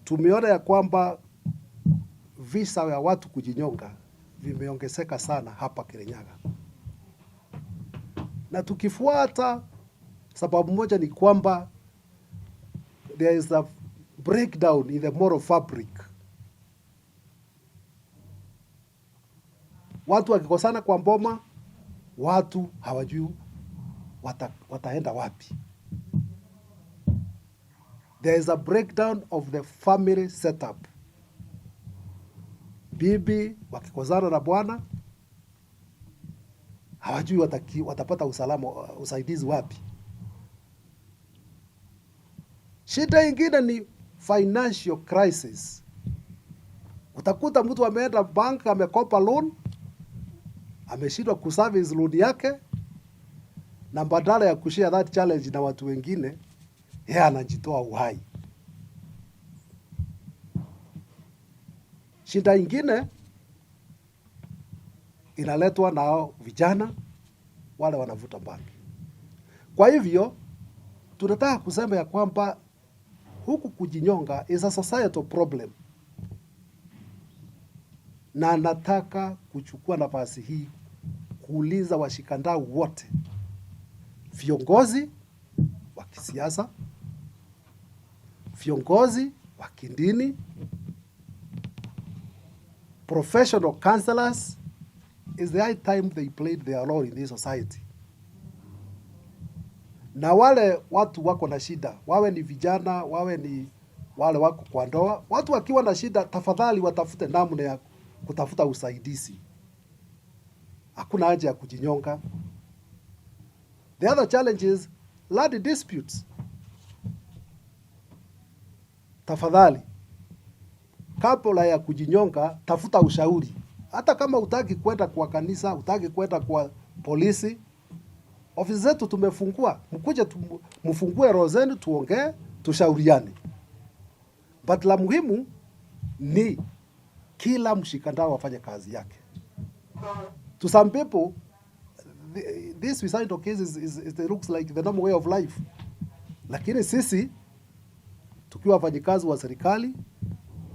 Tumeona ya kwamba visa ya watu kujinyonga vimeongezeka sana hapa Kirinyaga, na tukifuata sababu moja ni kwamba there is a breakdown in the moral fabric. Watu wakikosana kwa mboma, watu hawajui wataenda wapi. There is a breakdown of the family setup. Bibi wakikozana na bwana hawajui watapata usalama, usaidizi wapi. Shida ingine ni financial crisis. Utakuta mtu ameenda bank amekopa loan, ameshindwa kuservice loan yake, na badala ya kushare that challenge na watu wengine, yeye anajitoa uhai. Shida ingine inaletwa na vijana wale wanavuta bangi. Kwa hivyo tunataka kusema ya kwamba huku kujinyonga is a societal problem, na nataka kuchukua nafasi hii kuuliza washikandau wote, viongozi wa kisiasa, viongozi wa kidini, professional counselors, is the high time they played their role in this society. Na wale watu wako na shida, wawe ni vijana, wawe ni wale wako kwa ndoa, watu wakiwa na shida, tafadhali watafute namna ya kutafuta usaidizi. Hakuna haja ya kujinyonga. The other challenge is land disputes. Tafadhali, kabla ya kujinyonga, tafuta ushauri. Hata kama utaki kwenda kwa kanisa, utaki kwenda kwa polisi, ofisi zetu tumefungua, mkuje mfungue roho zenu, tuongee, tushauriane. But la muhimu ni kila mshikandau afanye kazi yake. To some people, this suicidal case is it looks like the normal way of life, lakini sisi tukiwa wafanyikazi wa serikali